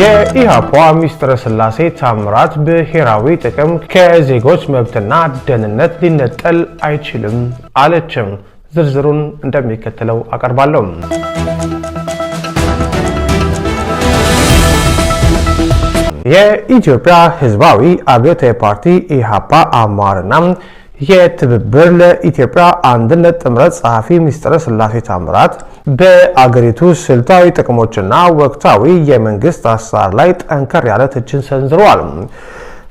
የኢሃፓ ሚስጥረ ስላሴ ታምራት ብሔራዊ ጥቅም ከዜጎች መብትና ደህንነት ሊነጠል አይችልም አለችም። ዝርዝሩን እንደሚከተለው አቀርባለሁ። የኢትዮጵያ ሕዝባዊ አብዮታዊ ፓርቲ ኢሃፓ አመራርና የትብብር ለኢትዮጵያ አንድነት ጥምረት ጸሐፊ ሚስጥረ ስላሴ ታምራት በአገሪቱ ስልታዊ ጥቅሞችና ወቅታዊ የመንግስት አሰራር ላይ ጠንከር ያለ ትችት ሰንዝረዋል።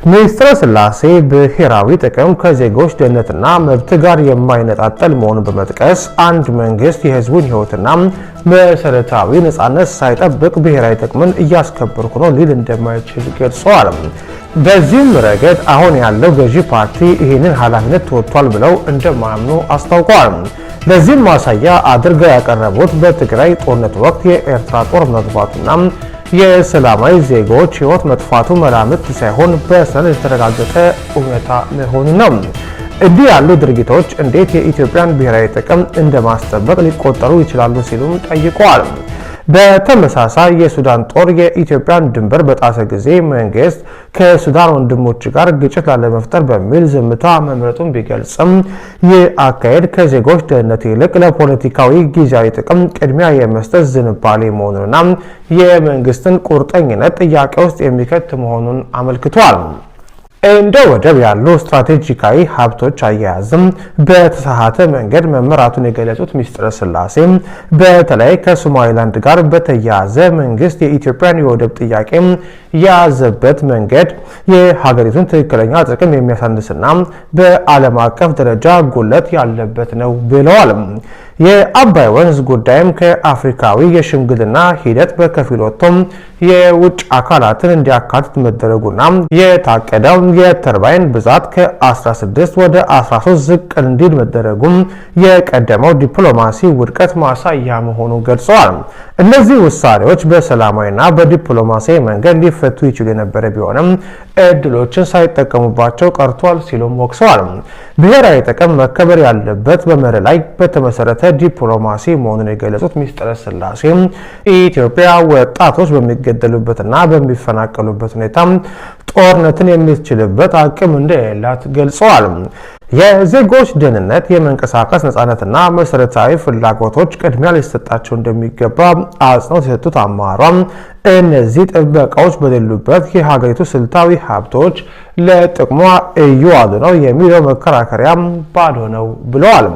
ሚስጥረ ስላሴ ብሔራዊ ጥቅም ከዜጎች ደህንነትና መብት ጋር የማይነጣጠል መሆኑን በመጥቀስ አንድ መንግስት የህዝቡን ህይወትና መሰረታዊ ነጻነት ሳይጠብቅ ብሔራዊ ጥቅምን እያስከበርኩ ነው ሊል እንደማይችል ገልጸዋል። በዚህም ረገድ አሁን ያለው ገዢ ፓርቲ ይህንን ኃላፊነት ተወጥቷል ብለው እንደማያምኑ አስታውቀዋል። ለዚህም ማሳያ አድርገው ያቀረቡት በትግራይ ጦርነት ወቅት የኤርትራ ጦር መግባቱና የሰላማዊ ዜጎች ህይወት መጥፋቱ መላምት ሳይሆን በሰነድ የተረጋገጠ እውነታ መሆኑን ነው። እንዲህ ያሉ ድርጊቶች እንዴት የኢትዮጵያን ብሔራዊ ጥቅም እንደማስጠበቅ ሊቆጠሩ ይችላሉ ሲሉም ጠይቀዋል። በተመሳሳይ የሱዳን ጦር የኢትዮጵያን ድንበር በጣሰ ጊዜ መንግስት ከሱዳን ወንድሞች ጋር ግጭት ላለመፍጠር በሚል ዝምታ መምረጡን ቢገልጽም ይህ አካሄድ ከዜጎች ደህንነት ይልቅ ለፖለቲካዊ ጊዜያዊ ጥቅም ቅድሚያ የመስጠት ዝንባሌ መሆኑንና የመንግስትን ቁርጠኝነት ጥያቄ ውስጥ የሚከት መሆኑን አመልክቷል። እንደ ወደብ ያሉ ስትራቴጂካዊ ሀብቶች አያያዝም በተሳሳተ መንገድ መመራቱን የገለጹት ሚስጥረ ስላሴ በተለይ ከሶማሊላንድ ጋር በተያያዘ መንግስት የኢትዮጵያን የወደብ ጥያቄ የያዘበት መንገድ የሀገሪቱን ትክክለኛ ጥቅም የሚያሳንስና በዓለም አቀፍ ደረጃ ጉድለት ያለበት ነው ብለዋል። የአባይ ወንዝ ጉዳይም ከአፍሪካዊ የሽምግልና ሂደት በከፊል ወጥቶም የውጭ አካላትን እንዲያካትት መደረጉና የታቀደው የተርባይን ብዛት ከ16 ወደ 13 ዝቅ እንዲል መደረጉም የቀደመው ዲፕሎማሲ ውድቀት ማሳያ መሆኑን ገልጸዋል። እነዚህ ውሳኔዎች በሰላማዊና በዲፕሎማሲያዊ መንገድ ሊፈቱ ይችሉ የነበረ ቢሆንም እድሎችን ሳይጠቀሙባቸው ቀርቷል ሲሉም ወቅሰዋል። ብሔራዊ ጥቅም መከበር ያለበት በመርህ ላይ በተመሰረተ ዲፕሎማሲ መሆኑን የገለጹት ሚስጥረ ስላሴ ኢትዮጵያ ወጣቶች በሚገደሉበትና በሚፈናቀሉበት ሁኔታ ጦርነትን የምትችልበት አቅም እንደሌላት ገልጸዋል። የዜጎች ደህንነት፣ የመንቀሳቀስ ነጻነትና መሰረታዊ ፍላጎቶች ቅድሚያ ሊሰጣቸው እንደሚገባ አጽንኦት የሰጡት አመራሯ እነዚህ ጥበቃዎች በሌሉበት የሀገሪቱ ስልታዊ ሀብቶች ለጥቅሟ እየዋሉ ነው የሚለው መከራከሪያ ባዶ ነው ብለዋል።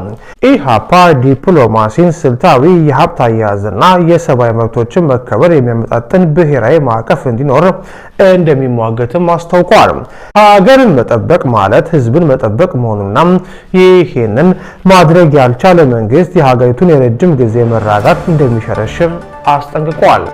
ኢሃፓ ዲፕሎማሲን፣ ስልታዊ የሀብት አያያዝና የሰብአዊ መብቶችን መከበር የሚያመጣጥን ብሔራዊ ማዕቀፍ እንዲኖር እንደሚሟገትም አስታውቋል። ሀገርን መጠበቅ ማለት ሕዝብን መጠበቅ መሆኑና ይህንን ማድረግ ያልቻለ መንግስት የሀገሪቱን የረጅም ጊዜ መረጋጋት እንደሚሸረሽር አስጠንቅቋል።